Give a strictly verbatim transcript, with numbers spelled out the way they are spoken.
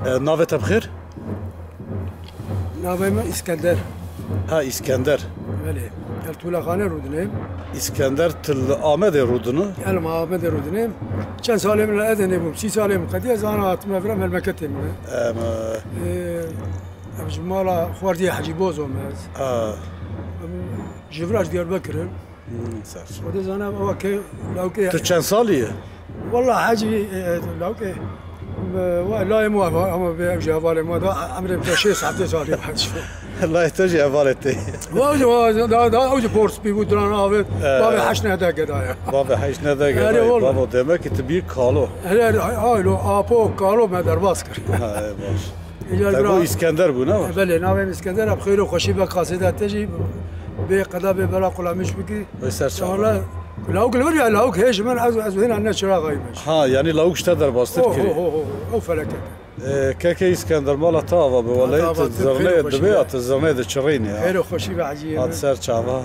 E, navê te bi xêr? Navê min Îskender. Ha, Îskender. Belê. Ez Tûlexanê rûdinêm. Îskender, tu li Amedê rûdine? Ez li Amedê rûdinêm. Çend salê min li Edenê bûm. Sî salê min qedî ez ana hatime vira memleketê min. Em, Ee, Em ji mala xwerdiyê Hecî Bozo me ez. Ha, Em ji vira ji Diyarbekir in. hmm, ser. Xwedê zana ewa ke lawkê. Tu çend salî ye? Walla Hecî, e, lawkê. Me, wa layê me ama be ev ji hevalê me da emrê me şêst heftê salî Hecî. Layê te jî hevalê te. Wa ji wa da da ew ji por spî bû diran avê. Bavê heşt neh de gedaya. Bavê heşt neh de gedaya. Erê, walla. Bavo, demek ki tu bî kalo. Hele ay lo apo kalo me derbas kir. Ha, e, baş. Îcar Te bira- got Îskender bû, ne? Belê, navê min Îskender, em xêr û xweşî be qasêda te jî bê qeda bê bela qulamiş bikî. Wê ser çava. Wala lawik li vir ya, lawik hêj min ez ez hêna ne çiraxayî min. Ha, yani lawik ji te derbastir Oh, kirî. oh, oh, oh, ew feleket. E, keke Îskender, mala te ava bi, welê Ava tu tu zirnê xêr û xweşî dibe be. Ya tu zirnê diçirînî ya. Xêr û xweşî be Hecî. Hat ser çava.